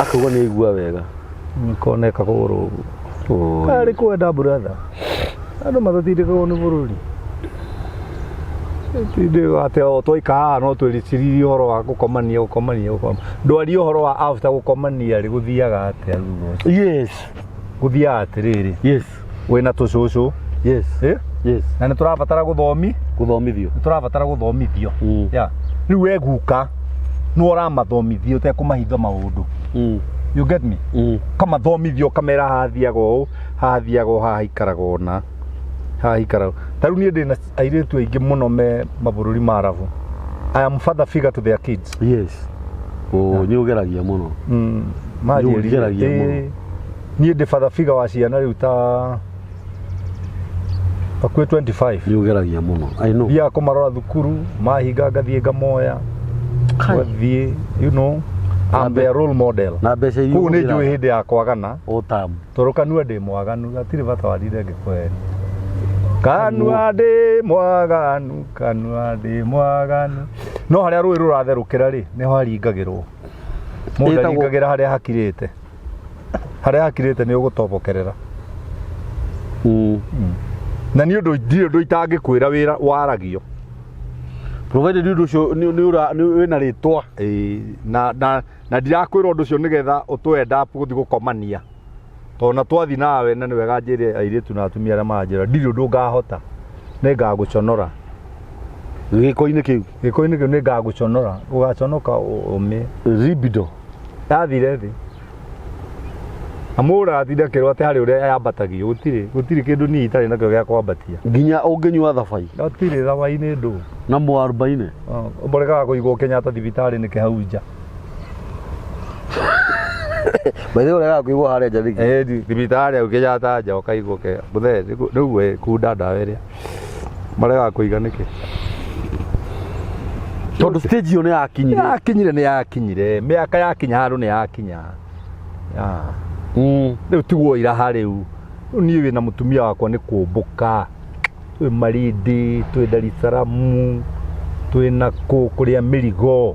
Akauga nĩ aigua wega. Koneka kũgũrũ ũguo. Oi. Karĩ kwenda brother, andũ matatindĩkagwo nĩ bũrũri tindĩkagwo atĩ o twaika haha no twĩriciririe ũhoro wa gũkomania gũkomania gũkomania ndwarie ũhoro wa after gũkomania rĩ gũthiaga atĩa thutha ũcio? Yes. Gũthiaga atĩrĩrĩ, Yes. wĩna tũcũcũ. Yes. Eh? Yes. Na nĩ tũrabatara gũthomi. Gũthomithio. Nĩ tũrabatara gũthomithio. Ya rĩu we guka nĩ ũramathomithia ũtekũmahitha maũndũ. You get me? Kamathomithio kamera hathiaga ũũ, hathiaga ũũ, haha haikaraga ũna, haha haikaraga. Ta rĩu niĩ ndĩna airĩtu aingĩ mũno me mabũrũri ma Arabu. I am father figure to their kids. Yes. Oh, nĩ ũgeragia mũno. Manjĩrire, Nĩ ũgeragia mũno. Niĩ ndĩ father figure wa ciana rĩu ta hakuhĩ 25. Nĩ ũgeragia mũno. I know. Thiaga kũmarora thukuru, mahinga ngathiĩ ngamoya, ngathiĩ, you know, I'm their role model. Na mbeca iria Koguo nĩ ũhũthĩraga. njũĩ hĩndĩ ya kwagana. O tamu. Tondũ kanua ndĩ mwaganu, hatirĩ bata wa ndinde ngĩkũhenia. Kanua ndĩ mwaganu, kanua ndĩ mwaganu, no harĩa rũĩ rũratherũkĩra rĩ, nĩho haringagĩrwo. Mũndũ Ĩtagwo- aringagĩra harĩa hakirĩte. Harĩa hakirĩte nĩ ũgũtobokerera. Na nĩ ũndũ ndirĩ ũndũ itangĩkwĩra wĩra waragio. Provided ũndũ ũcio nĩ ũra nĩ wĩna rĩtwa. Ĩĩ, na ndirakwĩra ũndũ ũcio nĩgetha ũtũ end up gũthiĩ gũkomania, tondũ na twathiĩ nawe na nĩ wega njĩre airĩtu na atumia arĩa maranjĩra ndirĩ ũndũ ngahota, nĩ ngagũconora. Gĩko-inĩ kĩu. Gĩko-inĩ kĩu nĩ ngagũconora, ũgaconoka ũmĩe. Libido. Yathire thĩ amũra atinda akĩrwo atĩ harĩ ũrĩa yambatagio, gũtirĩ kĩndũ niĩ itarĩ nakĩo gĩa kwambatia. Nginya ũngĩnyua thabai. Gũtirĩ thabai-inĩ ndũ. Na mwarubaine. Mborekaga kũigwo Kenyatta thibitarĩ nĩkĩ hau nja? By the way, ũregaga kũigwo harĩa nja nĩkĩ? Thibitarĩ hau Kenyatta nja ũkaigwo ke mũthee rĩu we kunda ndawa ĩrĩa maregaga kũiga nĩkĩ? Tondũ stage ĩyo nĩ yakinyire. Yakinyire, nĩ yakinyire, mĩaka yakinya handũ nĩ yakinya. Ya. Rĩu tiguo iraha rĩu. Rĩu niĩ wĩna mũtumia wakwa nĩ kũmbũka, twĩ Malindi, twĩ Dar es Salaam, twĩ na kũ kũrĩa mĩrigo,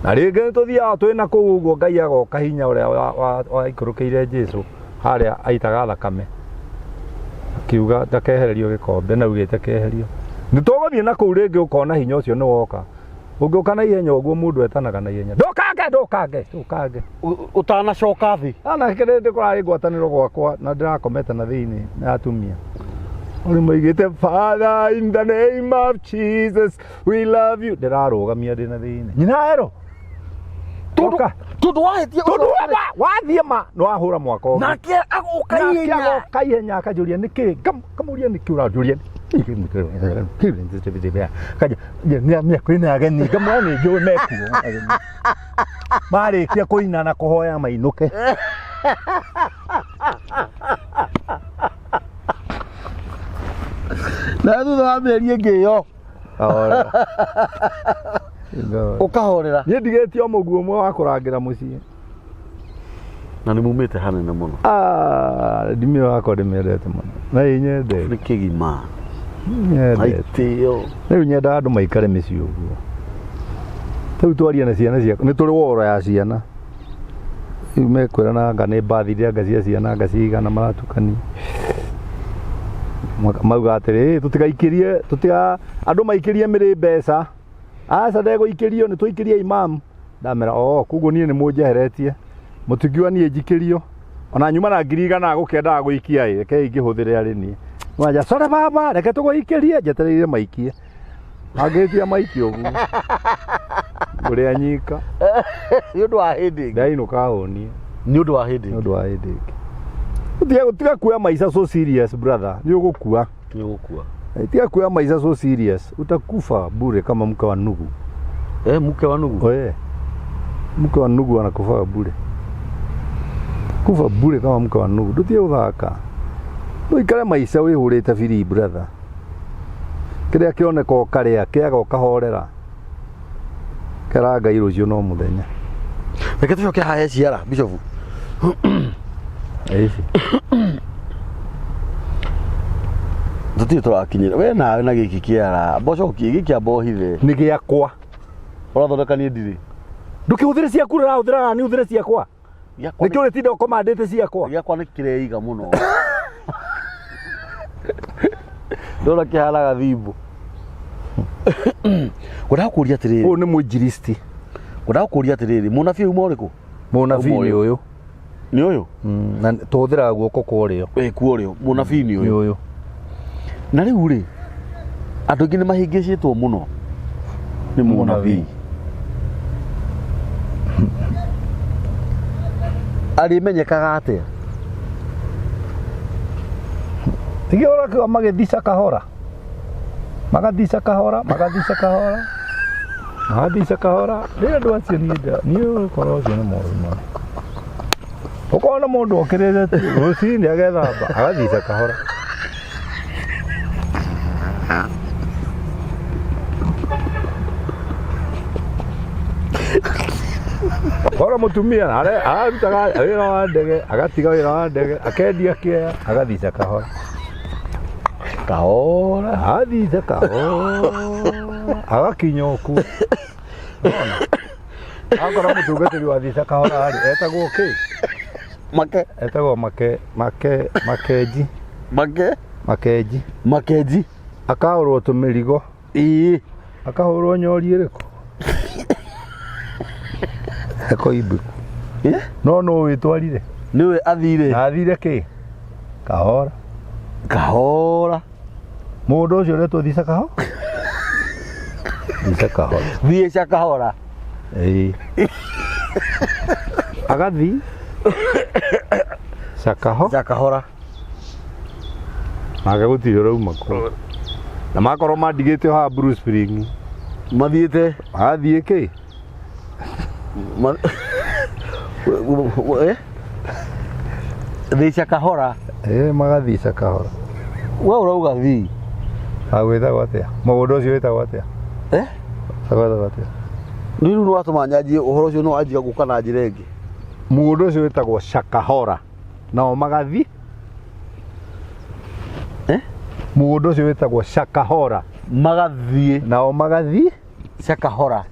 na rĩngĩ nĩ tũthiaga twĩ na kũu ũguo. Ngai agoka hinya ũrĩa waikũrũkĩire Jesu harĩa aitaga thakame akiuga ndakehererio gĩkombe na augĩte keherio, nĩ tũgũthiĩ na kũu rĩngĩ ũkona hinya ũcio nĩ woka. Ũngĩũka na ihenya ũguo mũndũ etanaga na ihenya, ndũkange, ndũkange, ndũkange. Ũtanacoka thĩ. Ana kĩrĩ ndĩ kũrarĩ ngwatanĩro gwakwa na ndĩrakomete na thĩinĩ na atumia ũrĩ maigĩte "Father, in the name of Jesus, we love you", ndĩrarũgamia ndĩ na thĩinĩ nyina ero. Tondũ Oka. tondũ wahĩtia. Tondũ wathiĩ ma nĩ wahũra mwaka ũngĩ. Nake agoka Nake ihenya. agoka ihenya akanjũria nĩkĩ, ngamũria nĩkĩ ũranjũria, kaja kwĩna ageni, ngamwĩra nĩ njũĩ mekuo ageni marĩkia kũina na kũhoya mainũke. Na thutha wa mĩeri ĩngĩ ĩyo ũkahorera. Niĩ ndigĩtie o mũguo ũmwe wa kũrangĩra mũciĩ. Na nĩ mumĩte hanene mũno. Ah, ndimĩ wakwa ndĩmĩendete mũno na ĩnyendete. Nĩ kĩgima. Nyendete. Aitĩo. Rĩu nyendaga andũ maikare mĩciĩ ũguo. Rĩu twaria na ciana ciakwa, nĩ tũrĩ woro ya ciana. Rĩu mekwĩrana anga nĩ birthday, anga cia ciana, anga cigana maratukania. Mauga atĩrĩ, "Tũtigaikĩrie, tũtiga andũ maikĩrie mĩrĩ mbeca. Aca ndegũikĩrio, nĩ tũikĩrie imam." Ndamera, "Oh, koguo niĩ nĩ mũnjeheretie. Mũtingiuga niĩ njikĩrio. Ona nyuma na 100,000 gũkĩendaga gũikia ĩ, rekei ngĩhũthĩre arĩ niĩ." Wanja, "Sore baba, reke tũgũikĩrie, njetereire maikie." Mangĩtia maikie ũguo. Ũrĩa nyika. Nĩ ũndũ wa hĩndĩ ĩngĩ. Ndainũka hũnie. Nĩ ũndũ wa hĩndĩ Nĩ ĩngĩ. ũndũ wa hĩndĩ ĩngĩ. Tiga kuoya maica so serious brother, nĩ ũgũkua. Nĩ ũgũkua. Tiga kuoya maica so serious, utakufa bure kama mke wa Nugu. Eh, mke wa Nugu. Oe. Mke wa Nugu anakufa bure. Kufa bure kama mke wa Nuhu. Ndutie guthaka. Ndũikare maica wĩhũrĩte biri brother. Kĩrĩa kĩoneka ũkarĩa, kĩaga ũkahorera. Kera Ngai rũciũ no mũthenya. Reke tũcoke haha he ciara bishop. Ĩci. Tũtirĩ tũrakinyĩra we nawe na gĩkĩ kĩara mbocokie gĩkĩ amba ũhithe. Nĩ gĩakwa. Ũrathondeka niĩ ndirĩ. Ndũkĩhũthĩre ciaku ũrahũthĩra na niĩ hũthĩre ciakwa. Gĩakwa Nĩkĩo ũrĩtinda ũkomandĩte ciakwa. Gĩakwa nĩ kĩreiga mũno. Ndona kĩhana gathimbo. Ngwendaga kũria atĩrĩrĩ. Ũyũ nĩ mũinjilisti. Ngwendaga kũria atĩrĩrĩ, mũnabii auma ũrĩkũ? Mũnabii nĩ ũyũ. Nĩ ũyũ? Na tũhũthĩraga guoko kwa ũrĩo. Ĩ kwa ũrĩo. Mũnabii nĩ Nĩ ũyũ. ũyũ. Na rĩu rĩ, andũ aingĩ nĩ mahĩngĩcĩtwo mũno nĩ mũnabii. Arĩmenyekaga atĩa? Tige ũrakiuga magĩthica kahora. Magathica kahora, magathica kahora. Magathica kahora. Rĩrĩa andũ acio niĩ niĩ ũkorwo ũcio nĩ moru mũno. Ũkona mũndũ okĩrĩte rũcinĩ agethamba agathica kahora. Kora mũtumia ararutaga wĩra wa ndege agatiga wĩra wa ndege akendia kĩea agathica kahora. Kahora. Agathica kahora agakinya o kuo. Nĩwona? Akora mũtungatĩri wa thica kahora rĩ etagwo kĩ? Make. Etagwo make make makenji. Make. Makenji. Makenji. Akaũrwo tũmĩrigo. Ĩĩ. Akahũrwo nyori ĩrĩkũ? Ekoimbiku. Eh? No nũ wĩtwarire? Nĩwe athire. Na athire kĩ? Kahora. Kahora. Mũgũnda ũcio ũretwo thica kaho? Thica kahora. Thiĩca kahora. Ĩĩ. Agathi cakaho Ca kahora. Nake gũtirĩ ũrauma kuo. Na makorwo mandigĩte o haha Blue Spring. Mathiĩte. Magathiĩ kĩ? Eh? Thica kahora. Ĩĩ magathiĩ cakahora. We ũrauga thi. Gwĩtagwo atĩa? Mũgũnda ũcio wĩtagwo atĩa? Eh? Wĩtagwo atĩa? Rĩu nĩ watũma nyanjie ũhoro ũcio no wanjia gũka na njĩra ĩngĩ. Mũgũnda ũcio wĩtagwo Shakahora. Nao magathi Eh? Mũgũnda ũcio wĩtagwo Shakahora. Magathiĩ. Nao magathi Shakahora.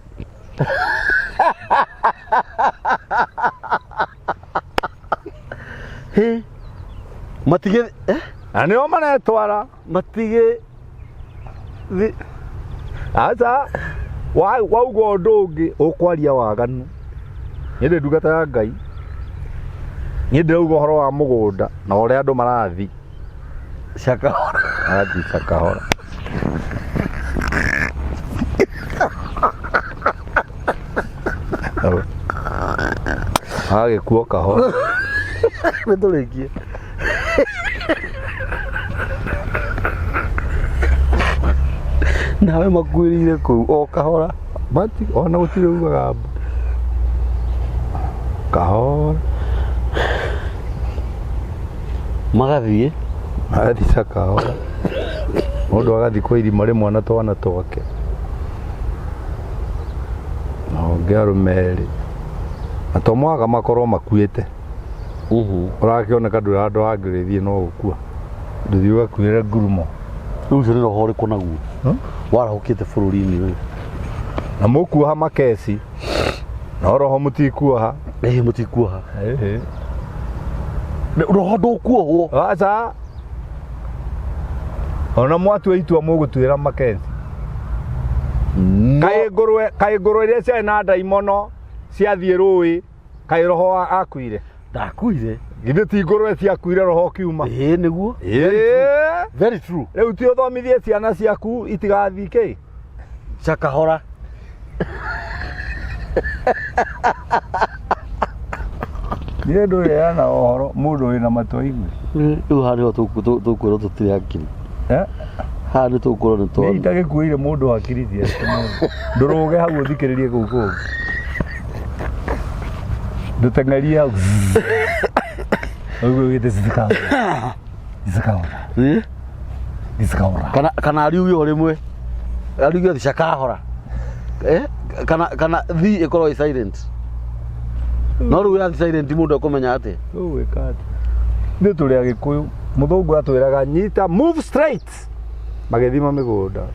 Hĩ. Matige eh? Na nĩo maretwara. Matige thi Aca wauga ũndũ ũngĩ ũkwaria waganu. Niĩ ndĩ ndungata ya Ngai. Niĩ ndĩrauga ũhoro wa mũgũnda na ũrĩa andũ marathiĩ. Shakahora. Marathiĩ Shakahora. Agagĩkua kahora. Nĩ tũrĩkie. Nawe makuĩrĩire kũu o kahora. Mati ona gũtirĩ ugaga mbu. Kahora. Magathiĩ. Magathiĩ kahora. Mũndũ agathiĩ kwa irima rĩmwe na twana twake. Na ũngĩ arũme erĩ. Na to mũhaka makorwo makuĩte. Ũrakĩoneka ndũrĩ handũ hangĩ ũrĩthiĩ no gũkua. Ndũthiĩ ũgakuĩre ngurumo. Rĩu ũcio nĩ roho ũrĩkũ naguo? Warahũkĩte bũrũri-inĩ ũyũ. Na mũkuoha makeci. No roho mũtikuoha. Ĩĩ mũtikuoha. Roho ndũkuohwo. Aca. Ona mwatua itua mũgũtuĩra makeci. Kaĩ ngũrwe kaĩ ngũrwe iria ciarĩ na ndaimono ciathiĩ rũĩ kaĩ roho akuire. Ndakuire. Githĩ ti ngũrwe ciakuire roho ũkiuma. Ĩĩ nĩguo. Ĩĩ. Very true. Rĩu ti ũthomithie ciana ciaku itigathiĩ kĩ? Chakahora. Niĩ ndũrĩana ũhoro mũndũ wĩna matũ aigue. Rĩu haha nĩho tũkwĩrwo tũtirĩ hakiri. Eh? Haha nĩ tũkwĩrwo nĩ Niĩ itagĩkuĩire mũndũ hakiri ciake mũndũ. Ndũrũge hau ũthikĩrĩrie kũu kũngĩ. Ndũteng'erie hau. Ũguo wĩte cicakahora. Cicakahora. Eh? Cicakahora. Kana ariuge o rĩmwe ariuge cakahora. Eh? Kana thi ĩkorwo ĩ silent. No rĩu yathi silent mũndũ ekũmenya atĩa? Ũgwĩka atĩa? Ithuĩ tũrĩ Agĩkũyũ. Mũthũngũ atwĩraga nyita move straight. Magĩthima mĩgũnda.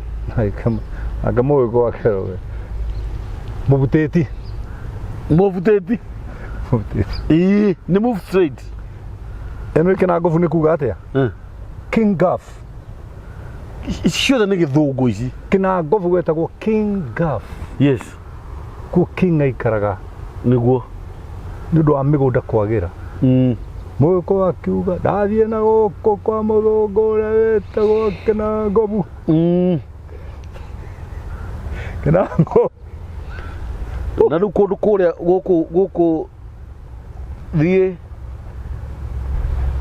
Anga mũgĩkũyũ akerwo mũbutĩti. Mũbutĩti. Mũbutĩti. Ĩĩ, nĩ move straight. Ĩno ĩkĩna ngobu nĩ kuga atĩa? King Gaff. Ici ciothe nĩ gĩthũngũ ici. Kĩna ngobu gwetagwo King Gaff. Yes. Kuo King aikaraga Nĩguo. nĩ ũndũ wa mĩgũnda kwagĩra. Mũgĩkũyũ akiuga ndathiĩ na gũkũ kwa mũthũngũ ũrĩa wĩtagwo kĩna ngobu. Kĩna ngobu. Na rĩu kũndũ kũrĩa gũkũ thiĩ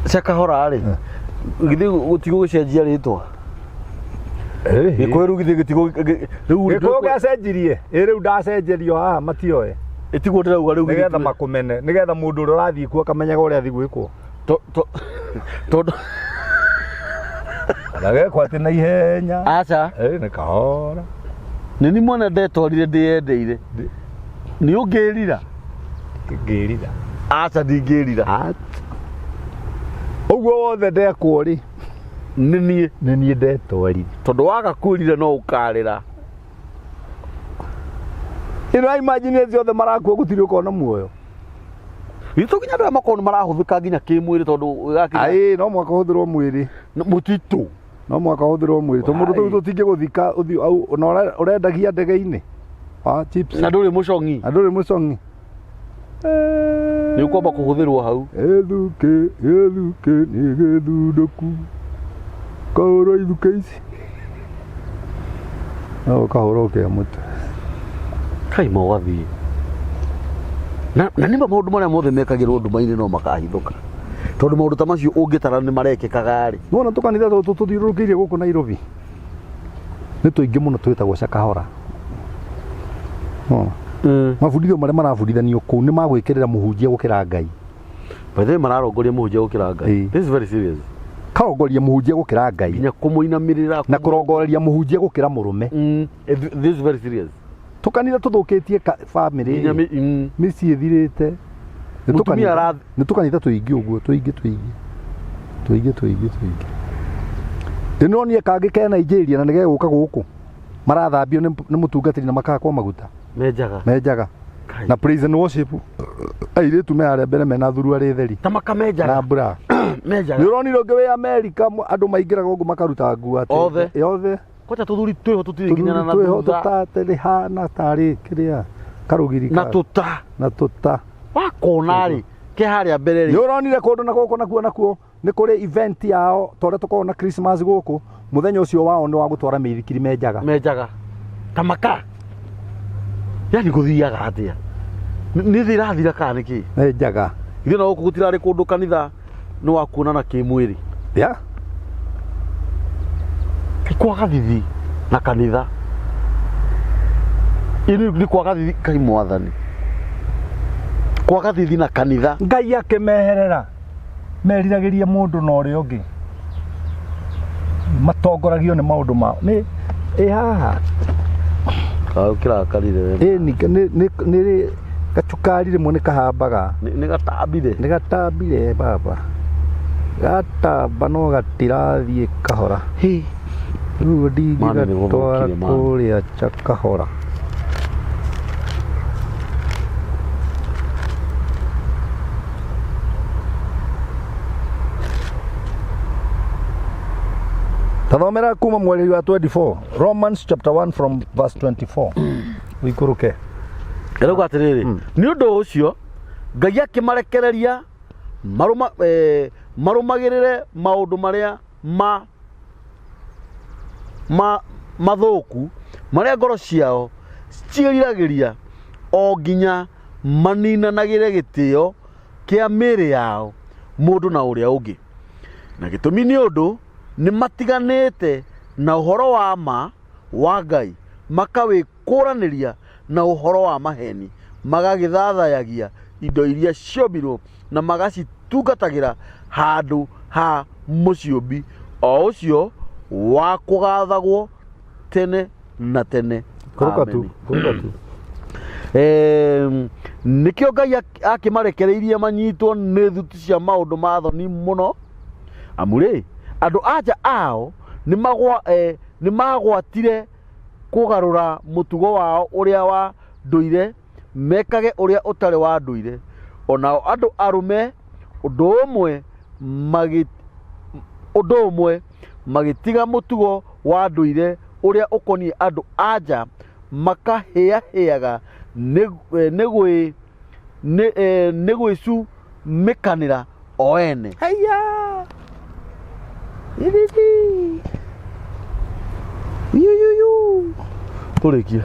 Cakahora rĩ, githĩ gũtigũgĩcenjia rĩtwa? Gĩkũyũ rĩu githĩ gĩtigũ rĩu Gĩkũyũ gĩacenjirie. Ĩ rĩu ndacenjerio haha matioe. Ĩtiguo ndĩrauga rĩu Nĩgetha makũmene, nĩgetha mũndũ ũrĩa ũrathiĩ kuo akamenyaga ũrĩa athiĩ gwĩkwo. Tondũ Ndagekwo atĩ na ihenya. Aca. Ĩ nĩ kahora. Nĩ ni mwene ndetwarire ndĩyendeire. Nĩ ũngĩrira? Ngĩrira. Aca ndingĩrira. Ũguo wothe ndekwo rĩ, Nĩ niĩ. Nĩ niĩ ndetwarire. Tondũ waga kwĩrira no ũkarĩra. Ĩno imagine acio othe marakua gũtirĩ ũkona muoyo. Githĩ nginya andũ aya makorwo nĩ marahũthĩka nginya kĩmwĩrĩ tondũ gakinya Aĩ no mwaka ũhũthĩrwo mwĩrĩ. Mũtitũ. No mwaka ũhũthĩrwo mwĩrĩ. Tondũ mũndũ tũu tũtingĩgũthika ũthiũ au na ũrendagia ndege-inĩ. Wa chips. Na ndũrĩ mũcong'i. Na ndũrĩ mũcong'i. Nĩ ũkwamba kũhũthĩrwo hau. Gĩthukĩ, gĩthukĩ nĩ gĩthundũku. Kahũrwo ithukĩ ici. No ũkahũrwo ũkĩa mũtwe. Kaima ũgathiĩ. Na nĩma maũndũ marĩa mothe mekagĩrwo nduma-inĩ no makahithũka. Tondũ maũndũ ta macio ũngĩtara nĩ marekĩkaga rĩ. Nĩwona tũkanitha tũtũ tũthiũrũrũkĩirie gũkũ Nairobi. Nĩ tũingĩ mũno twĩtagwo Cakahora. Nĩwona? Mabundithio marĩa marabundithanio kũu nĩ magwĩkĩrĩra mũhunjia gũkĩra Ngai. By the way mararongoria mũhunjia gũkĩra Ngai. This is very serious. Karongoria mũhunjia gũkĩra Ngai. Nginya kũmũinamĩrĩra. Na kũrongoreria mũhunjia gũkĩra mũrũme. This is very serious. Tũkanitha tũthũkĩtie family. Mĩciĩ ĩthirĩte. Nĩ tũkanitha tũingĩ ũguo, tũingĩ tũingĩ. Tũingĩ tũingĩ tũingĩ. Ndĩronire kangĩ ke Nigeria na nĩgegũka gũkũ. Marathambio nĩ mũtungatĩri na makahakwo maguta. Menjaga. Menjaga. Na praise and worship. Airĩtu me harĩa mbere mena thuruarĩ theri. Ta makamenjaga. Na bra. Menjaga. Nĩ ũronire ũngĩ wĩ Amerika andũ maingĩraga ũguo makaruta nguo atĩ. Othe. Othe. Kwacha tũthuri twĩho tũtirĩ nginya na thutha. Tũtatĩrĩhana tarĩ kĩrĩa karũgiri. Na tũta. Na tũta. Wakona rĩ ke harĩa mbere rĩ. Nĩ ũronire kũndũ na gũkũ nakuo nakuo nĩ kũrĩ event yao ta ũrĩa tũkoragwo na Christmas gũkũ mũthenya ũcio wao nĩ wa gũtwara mĩithikiri menjaga. Menjaga. Ta maka. Yani gũthiaga atĩa? Nĩ thĩ ĩrathira kana nĩ kĩ? Menjaga. Ithuĩ na gũkũ gũtirarĩ kũndũ kanitha nĩ wa kuonana kĩmwĩrĩ. Yeah. Kwaga thithi na kanitha. Ini nĩ kwaga thithi kai mwathani. Kwaga thithi na kanitha. Ngai akĩmeherera. Meriragĩria mũndũ na ũrĩa ũngĩ. Matongoragio nĩ maũndũ mao. Nĩ ĩ haha. Kĩrakarire we. Ĩ nĩ gacukari rĩmwe nĩ kahambaga. Nĩ gatambire. Nĩ gatambire baba. Gatamba no gatirathiĩ kahora. Rĩu ndingĩgatwara kũrĩa Chakahora. Tathomera kuma mweri wa 24. Romans chapter 1 from verse 24. Ũikũrũke. Ĩrauga atĩrĩrĩ, nĩ ũndũ ũcio Ngai akĩmarekereria marũmagĩrĩre maũndũ marĩa mathũku marĩa ngoro ciao ciĩriragĩria o nginya maninanagĩre gĩtĩo kĩa mĩĩrĩ yao mũndũ na ũrĩa ũngĩ. Na gĩtũmi nĩ ũndũ nĩ matiganĩte na ũhoro wa ma wa Ngai makawĩkũranĩria na ũhoro wa maheni magagĩthathayagia indo iria ciombirwo na magacitungatagĩra handũ ha mũciũmbi o ũcio wa kũgathagwo tene na tene. Kũrũka tu, Ameni. kũrũka tu. Nĩkĩo Ngai akĩmarekereirie manyitwo nĩ thuti cia maũndũ ma thoni mũno, amu rĩ, andũ anja ao nĩmagwatire kũgarũra mũtugo wao ũrĩa wa ndũire mekage ũrĩa ũtarĩ wa ndũire. Onao andũ arũme ũndũ ũmwe ũndũ ũmwe magĩtiga mũtugo wa ndũire ũrĩa ũkoniĩ andũ anja, makahĩahĩaga nĩ gwĩcumĩkanĩra o ene. Haya. Iriri. Yuyuyu. Tũrĩkie.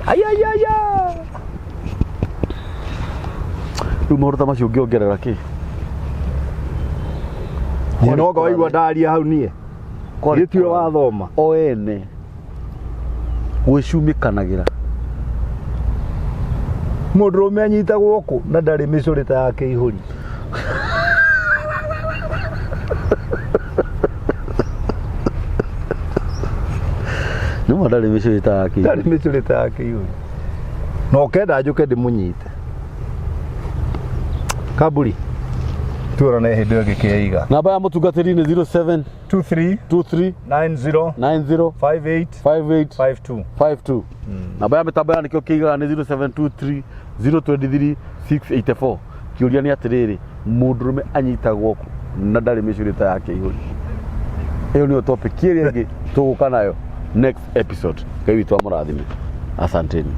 Ayayaya. Rĩu maũndũ ta macio ũngĩongerera kĩ? Niĩ no waigua ndaria hau niĩ. Gĩtiwe wathoma. O ene gwĩcumĩkanagĩra. Mũndũrũme anyitagwo kũ na ndarĩ mĩcũrĩ ta ya kĩihũri. Nĩ ma ndarĩ mĩcũrĩ ta ya kĩihũri. Ndarĩ mĩcũrĩ ta ya kĩihũri. Na ũkenda njũke ndĩmũnyite. Kamburi. Tuonane hĩndĩ ĩyo ĩngĩ kĩeiga. Namba ya mũtungatĩri nĩ 07 23 23 90 90 58 58 52. 52. Namba ya mĩtambo ya nĩkĩo kĩigaga nĩ 0723 023 684. Kĩũria nĩ atĩrĩrĩ, mũndũrũme anyitagwo kũ na ndarĩ mĩcũrĩ ta ya kĩihũri? Ĩyo nĩyo topic ĩrĩa ĩngĩ tũgũka nayo next episode. Ngai witũ amũrathime. Asanteni.